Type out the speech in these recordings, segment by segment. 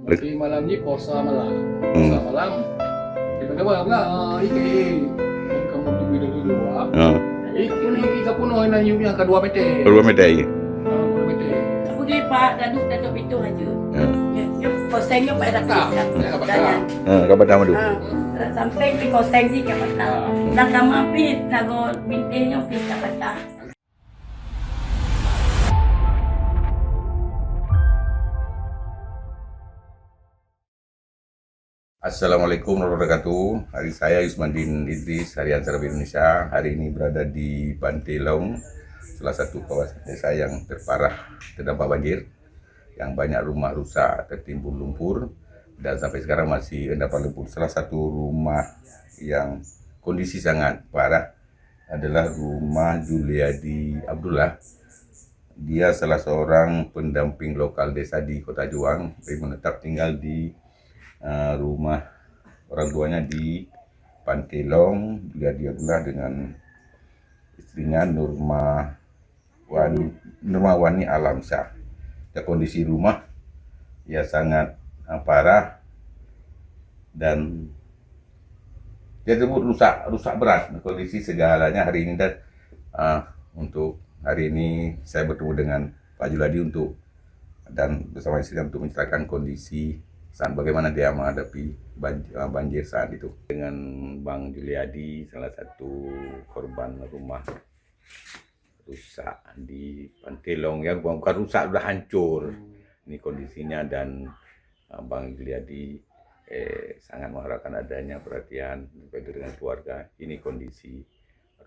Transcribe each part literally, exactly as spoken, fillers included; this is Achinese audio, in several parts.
Berarti malam ni puasa malam. Hmm. Puasa malam. Tiba-tiba pula, ah, ike, kamu tu bila dulu, ah. Ha. Ike, ike pun orang yang ka dua meter. Dua meter, ya. Ah, dua meter. Aku lepak, daduk, daduk pintu aja. Ha. Ya, ya, kosong je, Pak, dah. Tak, tak, tak. Ha, ka patah madu. Ha, sampai di kosong je ka patah. Ha. Dah kamar pih, lagu bintihnyo pih ka patah. Assalamualaikum warahmatullahi wabarakatuh. Hari saya Yusmandin Idris, harian Sarabi Indonesia. Hari ini berada di Pantai Long, salah satu kawasan desa yang terparah terdampak banjir, yang banyak rumah rusak, tertimbun lumpur, dan sampai sekarang masih endapan lumpur. Salah satu rumah yang kondisi sangat parah adalah rumah Juliadi Abdullah. Dia salah seorang pendamping lokal desa di Kota Juang, tapi menetap tinggal di, eh, rumah orang tuanya di Pantai Long. Juliadi Abdullah dengan istrinya Nurma Wani, Nurma Wani Alamsyah. Dan kondisi rumah ya sangat, eh, parah dan dia tersebut rusak, rusak berat kondisi segalanya hari ini. Dan, eh, untuk hari ini saya bertemu dengan Pak Juladi untuk, dan bersama istri untuk menceritakan kondisi saat bagaimana dia menghadapi banj-, eh, banjir saat itu. Dengan Bang Juliadi, salah satu korban rumah rusak di Pantai Long, ya, bukan, bukan rusak, sudah hancur. Hmm. Ini kondisinya dan, uh, Bang Juliadi, eh, sangat mengharapkan adanya perhatian daripada dengan keluarga. Ini kondisi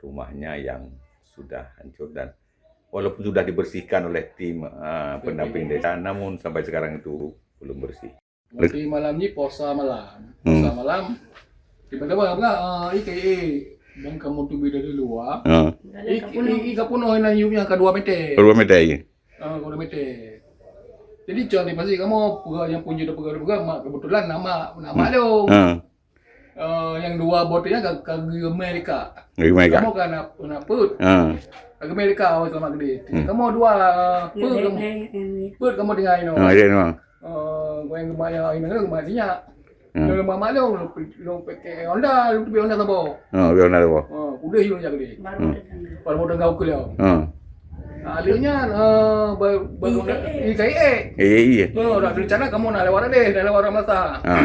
rumahnya yang sudah hancur dan walaupun sudah dibersihkan oleh tim, uh, pendamping desa, namun sampai sekarang itu belum bersih. Berarti malam ni puasa malam. Hmm. Puasa malam. Tiba-tiba pula, ah, ike, eh, dan kamu tu bila di luar. Ha. Ike, ike, ike pun orang yang ka dua meter. Dua meter, ya. Ah, dua meter. Jadi, cak ni pasti kamu pegang yang punyi tu pegang, pegang, mak kebetulan nama, nama lu. Ha. Ah, yang dua botol ni ka, ka gemai leka. Gemai leka. Kamu kan nak, nak put. Ha. Ka gemai leka awak selamat gede. Hmm. Kamu dua, ah, put kamu. Put kamu tinggal ino. Ha, ya, memang. Eh, goyang gemaya ini kan gemaya sinyak. Hmm. Lalu mak maklum, lu, lu pakai Honda, lu beli Honda sabo. Ha, beli Honda sabo. Ha, udah yuk jak gede. Baru datang. Baru datang kau kuliah. Ha. Akhirnya, eh, ba-, ba-, ikaye. Ikaye. Eh, iya. Oh, dah rencana kamu nak lewat deh, nak lewat masa. Ha.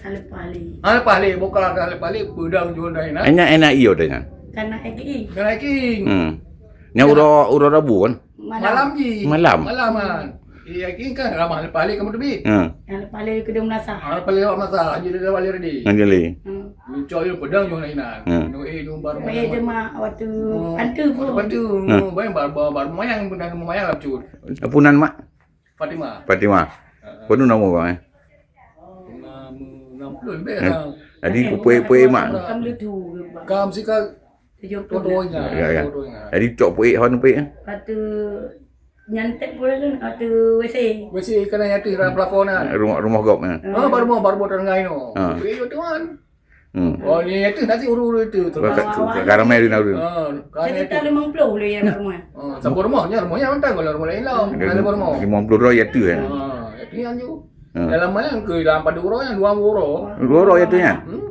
Aleh pali. Aleh pali, bukan aleh pali, pedang jual dah enak. Enak, enak iyo dah nyan. Karena eking. Karena eking. Hmm. Nya uroe, uroe Rabu kan? Malam. Malam ji. Malam. Malam kan. Iya, kini kan ramah lepas lé kamu teubiet. Ha. Yang lepas lé kedua meunasah. Ha, lepas lé awak meunasah, aja dia lewat lé ready. Aja lé. Hmm. Lucu aja pedang juga nak inan. Hmm. Nu eh, nu baru. Baik dia mak waktu pantu pun. Waktu pantu. Hmm. Baik baru, baru, baru mayang, pedang mayang lah cut. Apa nan mak? Fatimah. Fatimah. Ha. Penuh nama orang eh. Nama enam puluh lebih lah. Tadi kupui-pui mak. Kamu tu. Kamu sih kau Tujuh puluh. Tua-tua ingat, ya, ya. Tua-tua ingat. Jadi cok puik, hon puik, eh? Kata nyantek pula kan, kata W C. W C kena nyatu dalam plafon kan. Rumah, rumah gop, eh? Ah, baru mau, baru mau tengah ino. Ah. Puik tu kan. Hmm. Oh, ni nyatu nanti uru-uru itu tu. Ka-, ka-, ka ramai di nauru. Ah, kan cerita nyatu. Lima puluh le yang rumah. Ah, sampun rumahnya, rumahnya mantap kalau rumah lain lah. Ada baru mau. Lima puluh roh nyatu, eh? Ah, nyatu yang tu. Hmm. Dalam mana ke dalam pada orang yang dua orang. Dua orang nyatu, ya? Hmm.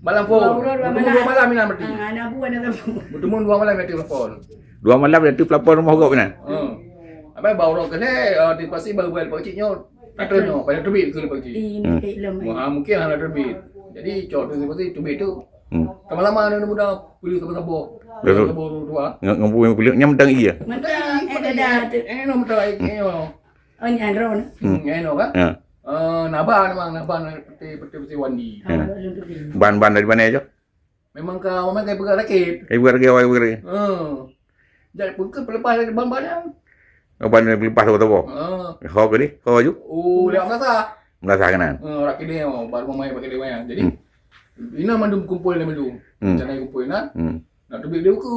Malam pun. Dua orang, dua malam. Bertemu dua malam ina berarti. Ah, anak buah anak kampung. Bertemu dua malam ina di plafon. Dua malam ina di plafon rumah gop ina. Ha. Apa bau roh kena, eh, di pasti bau buat pakcik nyo. Patut nyo, pada tubit ke pakcik. Ih, hmm. Wah, mungkin hana tubit. Jadi cok tu pasti tubit tu. Hmm. Lama-lama anak muda boleh sama-sama. Betul. Sama dua. Ngam-, ngam-, ngam-, ngam-, nyam dang iya. Mentang, eh, dah, dah. Eh, no, mentang, eh, eh, no. Oh, nyan ron. Hmm. Hmm, eh, no, kan? Ya. Eh, naba memang, naba peti, peti, peti wandi. Ya. Ban-ban dari mana aja? Memang ka, memang ka peugah rakit. Ka peugah rakit, awai peugah rakit. Ha. Jadi, pun ke pelepas dari ban-ban nyan. Oh, ban pelepas tu, tu, tu. Ha. Ho ke ni? Ho aju? Oh, lewat meunasah. Meunasah keunan. Ha, rakit dia, oh, baru main pakai dia main. Jadi, hmm. Ina mandum kumpul dia mandum. Hmm. Rencana kumpul ina. Hmm. Nak teubiet dia buku.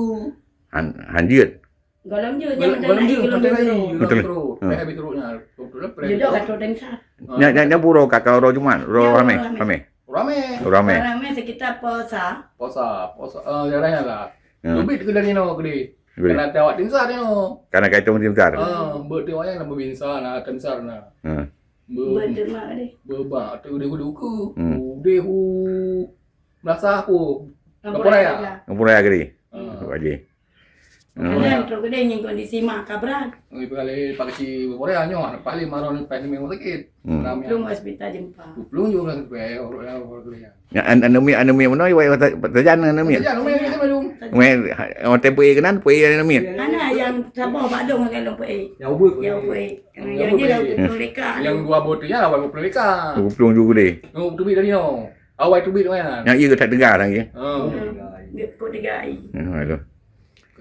Han-, hanjeuet. Golom je, golom, golom je, golom je, golom je. Betul. Golom terus. Ha. Habis terusnya. Betul lah, plan. Jodoh kat Roden Sah. Ha. Nya, nya, nya pura kakak uroe Jumat, uroe ramai, ramai. Ramai. Ramai sekitar puasa. Puasa, puasa, eh, jarang lah. Ya. Lebih ke dari no gede. Lebih. Karena awak tim sar no. Karena kaitan tim sar. Ah, buat tim wayang nama tim sar, nah, tim sar nah. Ha. Be-, Beuteumak deh. Beuba, tu udeh u Duku. Hmm. Udeh u Melasah apa? Lampu Lampu raya. Raya. Lampu raya gede. Ah. Wajib. Karena trok gede nyen kondisi mak kabrat. Oh, ibu kali Pak Kecil Korea nyoh, paling maron pen rumah sakit. Hmm. Belum hospital jumpa. Belum juga sampai orang orang orang. Ya, an-, anu mi, anu mi mana, wai, wai, tajan anu mi. Tajan, anu mi, anu mi. Wai, ha, orang tempoh e kenan, tempoh e anu mi. Hana yang sabar badong kalau tempoh e. Ya, ubit. Ya, ubit. Yang ni dah pun leka. Yang dua bote nya lah, wai pun leka. Dua puluh juga deh. Oh, tu dari no. Awai teubiet tu kan. Nyang ié ka that teuga lagi. Ha. Hmm. Dia kok tiga hari. Ha, tu.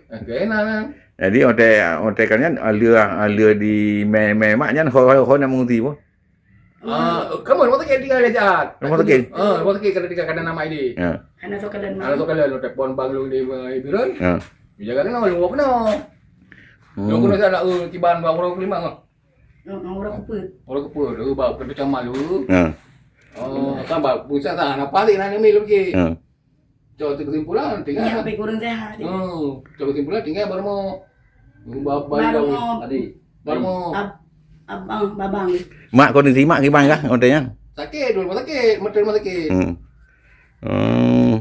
Kena kan. Jadi, otai, otai kan nyan, aleu, aleu di mé, mé mak nyan, ho, ho, ho nak mengungsi pun. Ah, kamu rumah sakit tinggal dia jahat. Rumah sakit? Ah, rumah sakit kena tinggal kena nama ini. Ya. Hana sokalan Hana mak. Sokalan, telepon bang lu di, eh, Bireuen. Ya. Dijaga kena, lu kena. Hmm. Lu kena saya nak, eh, kiban bang orang kelima lah. Ngon, ngon uroe keupeuet. Uroe keupeuet, lu ba keu teucama lu. Ha. Oh, kan ba, pusat sana, apa lagi nak nami lu ke? Ha. Cok tu kesimpulan, tinggal. Iya, tapi kurang sehat. Oh, cok kesimpulan, tinggal baru mau. Ba-, baru Baru mau. Tadi. Baru mau. Ab-, abang, babang. Mak kondisi mak gimana kah, untainya? Sakit, dulu rumah sakit, meter rumah sakit. Hmm. Hmm.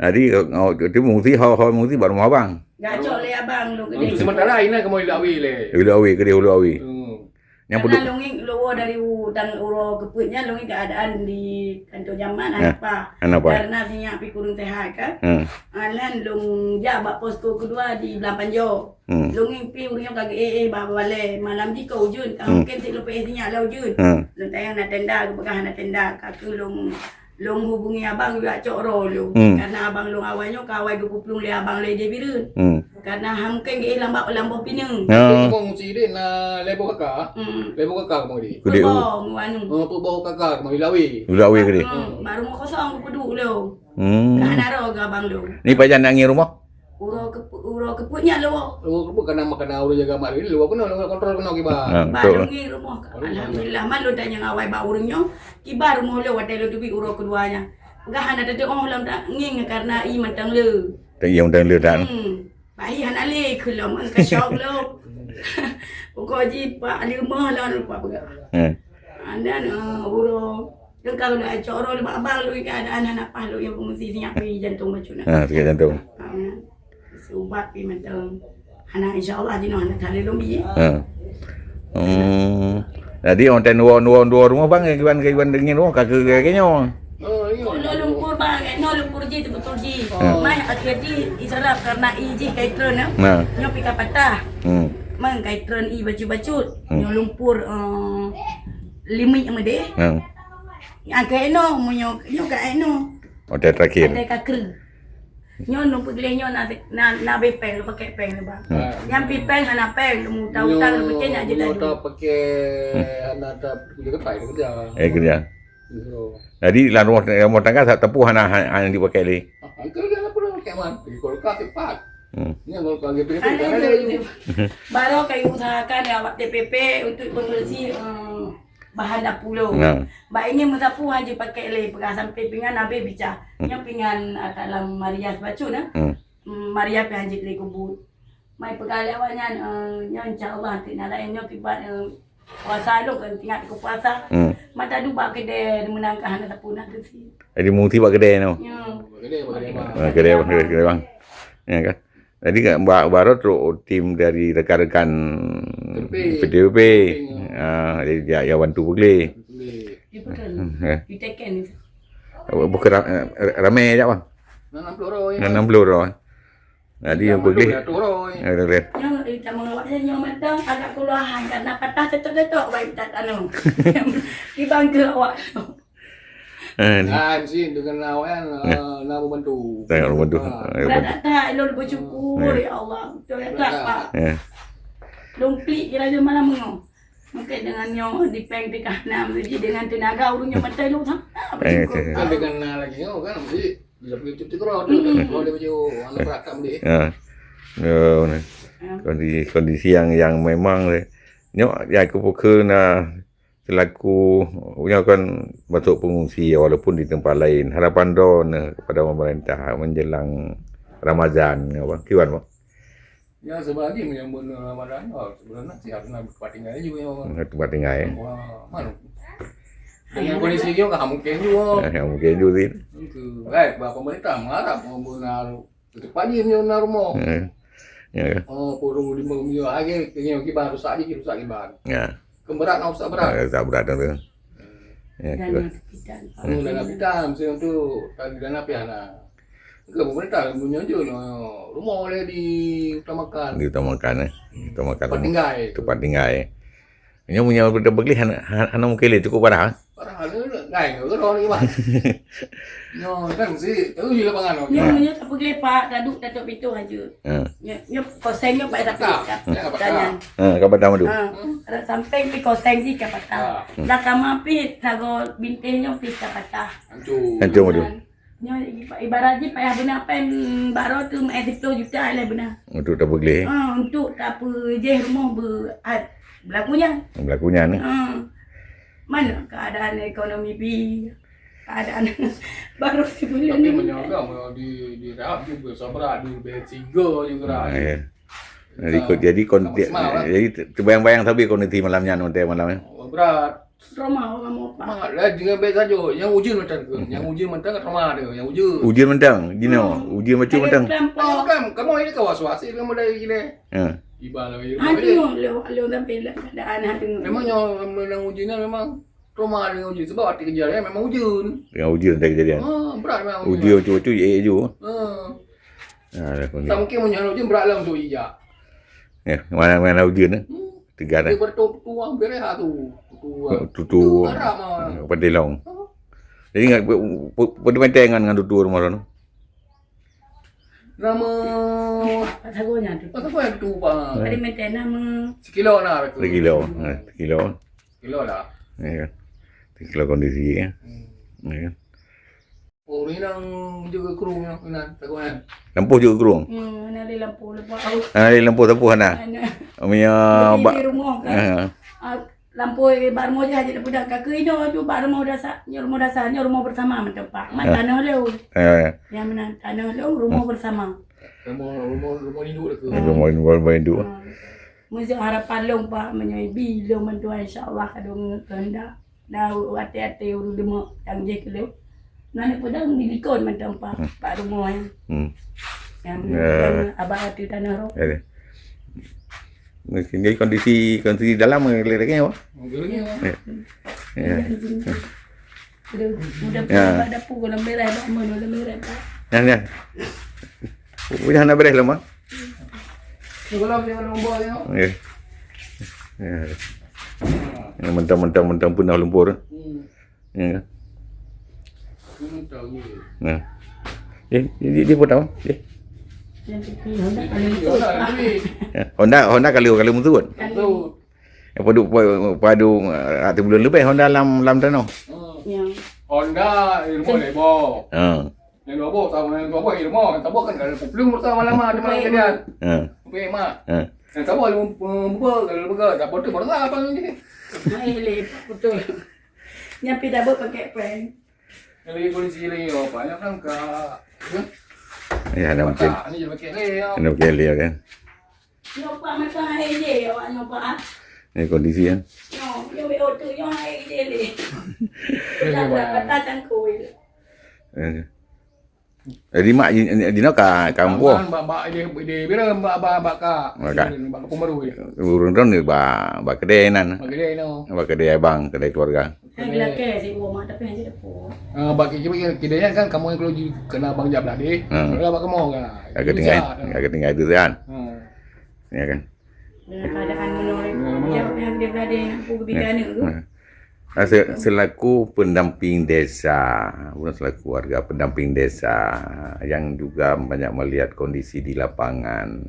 Jadi, oh, tu mesti ho, ho mesti baru mau abang. Gacok lé abang lu keudeh. Untuk sementara, ina kamu ilak awi lé. Ilak awi, keudeh ilak awi. Hmm. Nyang Karena peuduek. Lungik luwa dari u-, dan uroe keupeuet nyan lungik keadaan di kantor jaman, Ya. Hana apa. Hana apa. Karena sinyak pi kurang sehat kan. Hmm. Alan lung jak bak posko kedua di Belang Panjo. Hmm. Lungik pi ureueng nyoe ka geuéh-éh bak balée. Malam jih ka ujeuen, ka Hmm. mungkin si lupée sinyak lah ujeuen. Hmm. Lung tayang na tenda, geupeugah na tenda. Ka keu lung Lôn hubungi abang, jak cok droe lôn. Hmm. Karena abang lôn awai nyoe ka awai geupeuplong lé abang lé Jai Bireuen. Hmm. Karena han mungken geuéh lam ba-, lam boh pineung. Ya. Ngong sidin na lhèe boh kaka. Hmm. Lhèe boh kaka ngong di. Gede. Peuboh ngon anu. Oh, peuboh kaka ngong di lawi. Lawi gede. Hmm. Baru mau kosong geupeuduek lôn. Hmm. Ka hana roe keu abang lôn. Ni pajan angin rumoh? Uroe keupeu-, uroe keupeuet nyan lôn. Uroe keupeuet kana makanan ureueng jaga mak lôn, lôn keunoe, lôn kontrol keunoe kiban. Ha, betul. Baru ngi rumoh. Alhamdulillah, man lôn tanyong awai bak ureueng nyoe. Kiban rumoh lôn watèe lôn teubiet uroe keudua nyan. Peugah hana teudeungoe lom dak ngieng karena ié mantong le. Teuié mantong le dak. Hmm. Bahi hana le keu lom, ka syok lom. Pokok jih pak leumoh lom lupa peugah. Hmm. Ah, dan, eh, uroe, dan kalau dah cok uroe leubak abang lôn keadaan hana paih lôn nyang pengungsi sinyak pi jantung bacut na. Ha, sakit jantung. Ah, ubat pi mantong. Hana, insya Allah jinoe hana kali lom bi. Ha. Hmm. Jadi, orang ten dua, dua, dua rumah bang, kiban, kiban dingin rumah, kaki, kaki nyoe. Oh, iya. Kalau lumpur bang, eh, no lumpur ji, betul ji. Ha. Mai akhir ji, isarap karena i ji kai tren, ya. Nah. Nyoe pika patah. Hmm. Mang kai tren i bacut-bacut. Hmm. Nyoe lumpur, eh, limit sama deh. Hmm. Angkai no, munyo, nyoe ka no. Hotel terakhir. Ada kakru. Nyoe lôn peugleh nyoe na, na, na be peng, lôn pakai peng ni, bang. Hmm. Nyang pi peng hana peng, lôn utang-utang, lôn peucen aja dah. Nyoe tak pakai, hmm, hana tak kerja ketai kerja. Eh, kerja. Iya. Jadi, dalam rumah, rumah tangga, saat tepuh hana, hana, hana dipakai lagi. Ah, itu dia apa dah pakai, man? Di kulkas cepat. Hmm. Ni kulkas gitu, gitu. Ada itu, itu. Baru kayu usahakan ya, awak T P P untuk pembersih, eh, bahan dapur lôn. Nah. Bak ini meusapu hana jipakai lé, peugah sampai pingan habéh bicah. Hmm. Nyoe pingan, ah, dalam Maria sebacut, nah. Hmm. Hmm, Maria pih hana jilé kubut. Mai peugah lé awak nyan, eh, nyoe insya Allah, nanti nak laén nyoe kiban, eh, puasa lôn kan, ingat keu puasa. Hmm. Mata duba kedai, meunang ka hana sapeue na keusi. Jadi, meuti bak kedai nyoe? Ya. Kedai, kedai, bang. Ah, kedai, bang, kedai, kedai, bang. Ya kan? Jadi, kan, ba-, baru trok tim dari rekan-rekan P T P P. P T P P. Ah, jadi, ya, ya, bantu peugleh. Peugleh. Ya, betul. Hmm, ya. Ditekan itu. Bukan ra-, eh, ramai je, bang? Enam puluh orang, ya. Enam puluh orang. Jadi, yang peugleh. Ya, betul. Ya, betul. Nyoe, eh, sama awak saya nyoe mantong agak keluahan karena patah tetok-tetok, baik tak anu. Di bangka awak. Eh, ni. Ah, mesti dengan awak kan, eh, nak membantu. Sangat membantu. Ah. Eh, berat bantu. Tak, tak, ilôn bersyukur, eh, ya Allah. Betul ya, tak, Pak. Eh. Lôn klik kira dia malam nyoe. Mungkin dengan nyoe di peng tikah nam, jadi dengan tenaga ureueng nyoe mantong lôn, ha? Eh, bersyukur. Eh. Kan dengan, ah, lagi nyoe kan, jadi dia pergi cuti keluar tu, hmm, keluar dia baju, anak berakam dia. Ya. Ya, benar. Ya. Kondi-, kondisi yang, yang memang, eh, nyoe, ya, aku pukul na Selaku, nyoe kan masuk pengungsi, walaupun di tempat lain. Harapan droeneuh kepada pemerintah menjelang Ramadan, apa? Kiban, Pak? Ya, sebab ni menyambut Ramadan, oh, sebenarnya sih harus nak tempat tinggal juga, ya, Pak. Hmm, tempat tinggal, ya. Wah, mana? Dengan kondisi nyoe ka mungkin juga. Ya, ya, mungkin juga sih. Itu, eh, bah pemerintah mengharap mau benar cepat je nyoe na rumoh. Ya. Ya. Oh, kurang lima miliar lagi, kena kiban rusak je, rusak kiban. Ya. Keberat nak rusak berat. Ya, rusak berat tu. Ya, dana tu. Pitan. Hmm, dana pitan, mesti untuk tadi dana pihak na. Ke pemerintah menyonjol, oh, rumoh boleh diutamakan. Diutamakan, eh. Diutamakan tempat tinggal. Tempat tinggal. Nyoe meunyoe beutôi beugleh hana, hana mungkin lé, cukup parah. Parah, ngai ngai roh ni, Bang. Nyoe kan si, tahu di lapangan. Nyoe, nyoe tak beugleh, Pak, taduk, tatok pintu haju. Ha. Nyoe, nyoe koseng nyoe, Pak, tapi tak. Ha, ka patah madu. Ha, ada samping di koseng di ka patah. Ha. Dah kama pi sago binteh nyoe pi ka patah. Hancur. Hancur madu. Nyoe iba-, ibarat jih payah beuna pen baroe tu meu'en siploh juta lé beuna. Untuk tapeugléh. Ha, untuk tapeujéh rumoh be-, at, beulaku nyan. Beulaku nyan, eh? Ha. Mana keadaan ekonomi bi? Keadaan baru sebulan. Tapi ni. Meunyoe agam, meunyoe di, di Rahab juga sabra, di Betiga juga. Ha, ya. Jadi, jadi kon-, jadi terbayang-bayang sabe kondisi malam nyan, hotel malam nyan. Oh, berat. Trauma orang mau apa? Mak, lah, dengan baik saja. Yang ujian macam tu. Yang ujian macam trauma dia. Yang ujian. Ujian macam, you know, ujian macam macam. Kelompok. Kamu, kamu ini kawas-was, kamu dari gini. Ha. Ibarat lagi. Hati ngok, lewat, lewat sampai lah keadaan hati ngok. Memang yang, yang ujian ni memang trauma dengan ujian. Sebab hati kejar ya, memang ujian. Dengan ujian dah kejadian. Ha, berat memang ujian. Ujian macam-macam, eh, je. Ha. Ha, dah kondisi. Tak mungkin menyalur ujian berat lah untuk ijak. Ya, mana, mana ujian, eh? Hmm. Tegar, eh? Daripada tu, tu orang beres lah tu. Tu orang. Tu, tu. Tu Arab lah. Padilong. Ha? Jadi, ingat, pe-, pe-, pe-, dengan, dengan tutu rumah sana? Nama? Pak Sagonya tu. Pak Sagonya tu, Pak. Pada minta nama. Sekilo lah tu. Sekilo. Eh, sekilo. Sekilo lah. Ya kan? Sekilo kondisi, ya. Hmm. Ya kan? Oh, inang juga kurung ya, inang, tak kuat. Lampu juga kurung. Hmm, hana lé lampu, lampu au. Hana lé lampu, lampu hana. Hana. Umi ya. Jadi, bak di rumah kan. Ha. Ah, lampu, eh, bak rumah je hajat lampu dah. Kaki ino tu bak rumah dasar, nyo rumah dasar, nyo rumah bersama macam pak. Mat tanah lu. Ha. Yang mana tanah lu, rumah bersama. Rumah, rumah, rumah induk tu. Rumah, rumah, rumah induk. Ha. Mesti harapan long pak, menyoi bi long bantuan, insya Allah kadung kehendak. Dah até-até ureueng deungo nyang jih keu lôn. Nan peudong di likot mantong pak, pak rumoh nyan. Hmm. Nyang, ya, nyang abang atu tanah roh. Ya. Mungkin jadi kondisi, kondisi dalam lagi apa? Ya. Ya. Aduh, mudah-mudahan bak dapur dalam beres, bak mana dalam beres, pak. Ya, ya. Udah nak beres lah, Mak? Sekolah punya nombor ya. Ya. Ya. Yang mentang-mentang, mentang punah lumpur. Hmm. Ya. Mentang ni. Nah. Dia, dia, dia pun tahu. Dia. Yang tu Honda kalau itu, Honda, Pak. Duit. Ya. Honda, Honda kalau, kalau musuh. Kalau. Padu, pa-, padu, ah, tiga bulan lebih Honda lam, lam tanoh. Hmm. Ya. Honda ilmu lebo. Ha. Yang dua boh, tahu yang dua boh ilmu, yang dua boh kan kalau kupelung bersama lama di mana kalian. Ha. Oke, mak. Ha. Yang dua boh ilmu, ilmu, ilmu, ilmu, tak betul bersama apa ni? Mai le, betul. Nyampe dah buat pakai prank. Yang lagi polisi lagi apa? Yang kan ka, ya? Ya, ada mungkin. Ini je pakai le ya. Ada mungkin le kan. Nyoe pak mantong hai je awak nyoe pak ah. Ni kondisi kan. Nyoe, nyoe W O tu nyoe hai je le. Eh, tak ada kata cangkul. Eh. Jadi mak di, di, di no ka, ka ampoh. Bak, bak, di, di, bira bak, bak, bak ka. Bak ka. Bak kampung baru ya. Urang tu ni bak, bak kedai nan. Bak kedai no. Bak kedai abang, kedai keluarga. Hai belakang si uwa mak tapi hanya depo. Ah, bak kiri, kiri, kiri kan kamu yang kalau di, kena bang jab lah deh. Hmm. Kalau bak kamu kan. Agak tinggal, agak tinggal itu kan. Hmm. Ya kan? Dengan keadaan menurut jawab yang dia berada yang aku kebidana tu. Nah, se-, selaku pendamping desa, bukan selaku warga, pendamping desa yang juga banyak melihat kondisi di lapangan,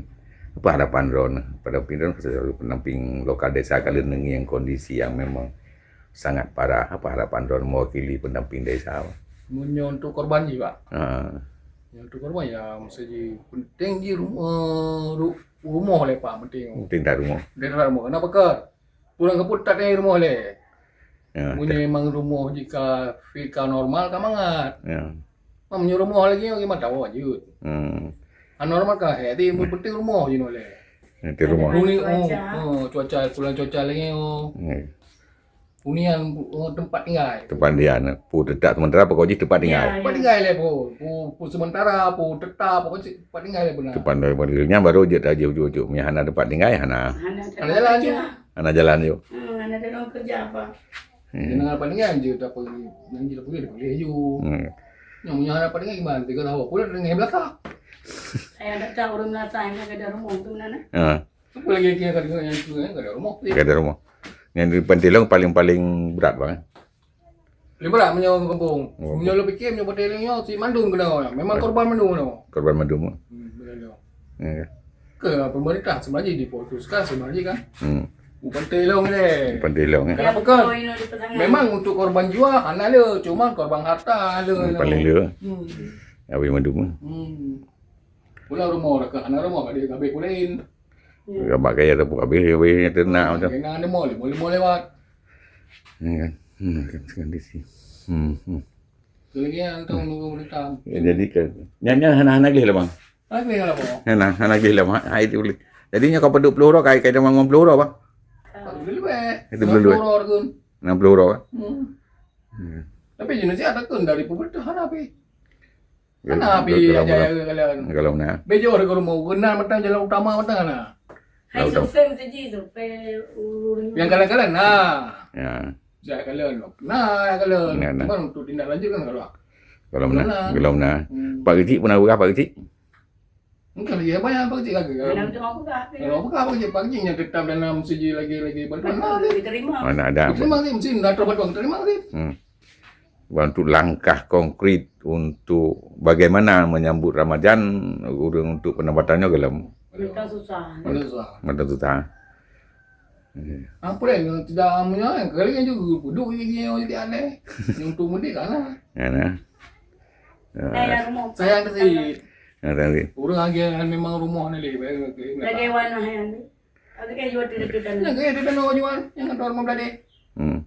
apa harapan Ron? Pendamping Ron selaku pendamping lokal desa Kaleuneng yang kondisi yang memang sangat parah. Apa harapan Ron mewakili pendamping desa? Meunyoe untuk korban jih, Pak. Ha. Meunyoe untuk korban, ya, mesti ji penting ji ru-, eh, ru-, rumoh le, Pak, penting. Penting tak rumoh? Penting tak rumoh. Kenapa ke? Pulang ke putat ni rumoh le. Ya, meunyoe memang rumoh jika fika normal ka mangat. Ya. Meunyoe rumoh lagi, memang tahu aja. Hmm. Anormal ka, eh, tapi penting rumoh je le. Nanti rumoh. Cuaca. Oh, oh, cuaca, pulang cuaca lagi, oh. Ya. Hunian, oh, tempat tinggai. Tempat hunian. Peue teutap sementara, pokok jih tempat tinggai. Ya, ya. Tempat tinggai lé peue. Peue, peue sementara, peue teutap, pokok jih tempat tinggai lé beuna. Tempat tinggai, nyan baru jeuet tajih ujuk-ujuk. Meunyo hana tempat tinggai, hana. Hana jalan ju. Hana jalan ju. Hmm, hana jalan kerja apa. Hmm. Jangan tempat tinggai je, tak pergi. Yang je tak pergi, tak pergi ju. Hmm. Yang meunyo hana tempat tinggai gimana? Tiga tahun pula dengan belakang. Saya tak tahu orang Melasa yang ada rumah tu mana. Ha. Apa lagi kita kata dengan yang tu, eh, kada rumah. Kada rumah. Yang di Pantai Long paling-paling berat, bang, eh? Paling berat meunyo kampung. Oh. Meunyo lo pikir, meunyo Pantai Long nyo, si mandum kena. Memang korban mandum kena. Korban mandum. Hmm, betul. Ya. Ke pemerintah sebenarnya difokuskan sebenarnya kan. Hmm. Pantai Long ni. Pantai Long, eh. Kenapa kan? Memang untuk korban jiwa hana le, cuman korban harta le. Hmm, paling le. Hmm. Habis mandum. Hmm. Pula rumah orang ke, hana rumah kat dia, habis pun lain. Ya. Rabat kaya ataupun habéh, habéh nyang teunak macam. Kena ada mall, mall, mall lewat. Ya kan? Hmm, kan, kan di sini. Hmm, hmm. Lagi yang tu nunggu berita. Ya, jadi kan. Nyan, nyan hana, hana gleh lah, bang. Hana gleh lah, bang. Hana, hana gleh lah, bang. Hai tu boleh. Jadi nyan kau paduk puluh orang, kai, kai dah lima puluh orang, bang. Lebih. Itu belum dua. Enam puluh orang, kan? Enam puluh orang, kan? Hmm. Hmm. Tapi jenis ada kan dari pemerintah hana habis. Hana pi kalau, kalau, kalau na. Bejo dekat rumah, kena matang jalan utama matang na. Hai, survei mesti ji, survei urun. Yang kalan-kalan na. Ya. Saya kalan. Na, ya kalan. Nah, nah. Cuma untuk tindak lanjut kan kalau. Kalau na, kalau na. Hmm. Pak Kecik pernah berah Pak Kecik? Mungkin lagi banyak Pak Kecik lagi. Mana tu orang berah? Kalau berah Pak Kecik, Pak Kecik yang tetap dalam segi lagi-lagi bantuan. Betul, diterima. Mana ada. Terima kasih, mesti nak terima kasih. Hmm. Untuk langkah konkret untuk bagaimana menyambut Ramadan, ureueng untuk pendapatannya gelem. Mantong susah. Mantong susah. Mantong susah. Apa lagi tidak punya, kali yang juga duduk lagi yang jadi aneh. Yang untuk mudik kan lah. Ya, nah. Saya rumah. Saya yang kasih. Ya, tadi. Orang lagi yang memang rumah ni lagi. Lagi warna yang ni. Lagi yang jual tu, tu, tu. Lagi yang tu, tu, jual. Yang kata orang mau belanja. Hmm.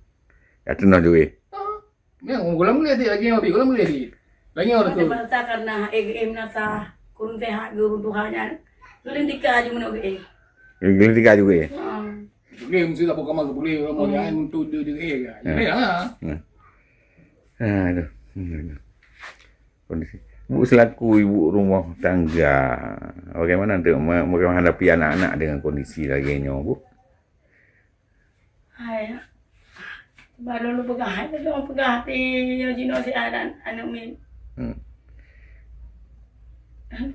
Ya, tu nak juga. Ah. Ni, oh, goh lom geuleh dit lagi nyoe, goh lom geuleh dit. Lagi nyoe. Ada tu. Bangsa karena E G M nasa kurang sehat guru Tuhan nyan. Geuleueng tika aju meunoe geuéh. Geuleueng tika aju geuéh. Ha. Geuleueng mesti tak buka mata boleh, orang mau dia untuk dia, dia, dia. Ya. Ya. Ya. Aduh. Aduh. Kondisi. Bu, selaku ibu rumah tangga, bagaimana untuk me-, bagaimana hadapi anak-anak dengan kondisi lagi nyoe, Bu? Hai. Baru lu peugah, hai, lu peugah di jinoe si adan aneuk min. Hmm.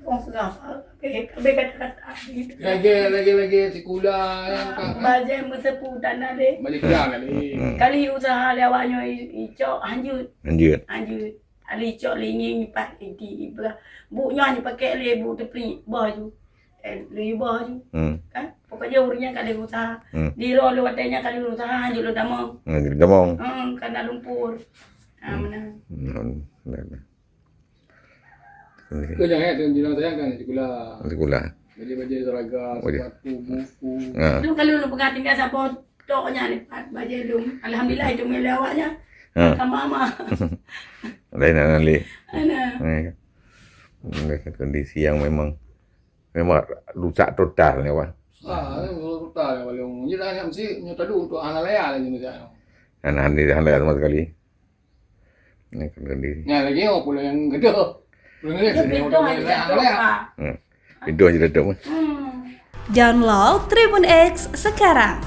Orang peugah apa? Habis, habis kata-kata gitu. Lagi, lagi, lagi sikula yang, ah, bajai meuseupue tanah deh. Balik pulang kali. Hmm. Kali usaha lé awak nyoe i-, icok hanjut. Hanjut. Hanjut. Ali cok lingieng pat inti ibrah. Bu nyoe hana pakai lé bu teupli boh ju. Eh, lé boh ju. Hmm. Kan? Pokoknya urang nyan ka lheueh usaha. Hmm. Di roh lôn watèe nyan ka lheueh usaha, hanjeuet lôn tamong. Hmm, jadi tamong. Hmm, karena lumpur. Ah, hmm. Meunan. Hmm, meunan. Keu nyang hai, tu jilang sayang kan, sikula. Sikula. Bajèe-bajèe seragam, bajèe. Sepatu, buku. Ha. Lôn ka lôn peugah tinggai saboh tok nyan, bajèe lôn. Alhamdulillah, itu lé awak nyan. Ha. Ka mama. Lain anak lé. Anak. Ha. Kondisi yang memang, memang rusak total ni, Wan. Ah, rusak total ya, Wan. Jadi, anak mesti nyoe tadi untuk anak laya lagi mesti. Anak ni anak laya sama sekali. Ni kan kondisi. Nyan lagi, oh, pula yang gedor. Pula yang gedor. Gedor yang aja gedor, gedor, Pak. Hmm. Gedor aja gedor. Hmm. Download Tribun X sekarang.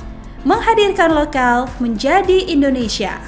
Menghadirkan lokal menjadi Indonesia.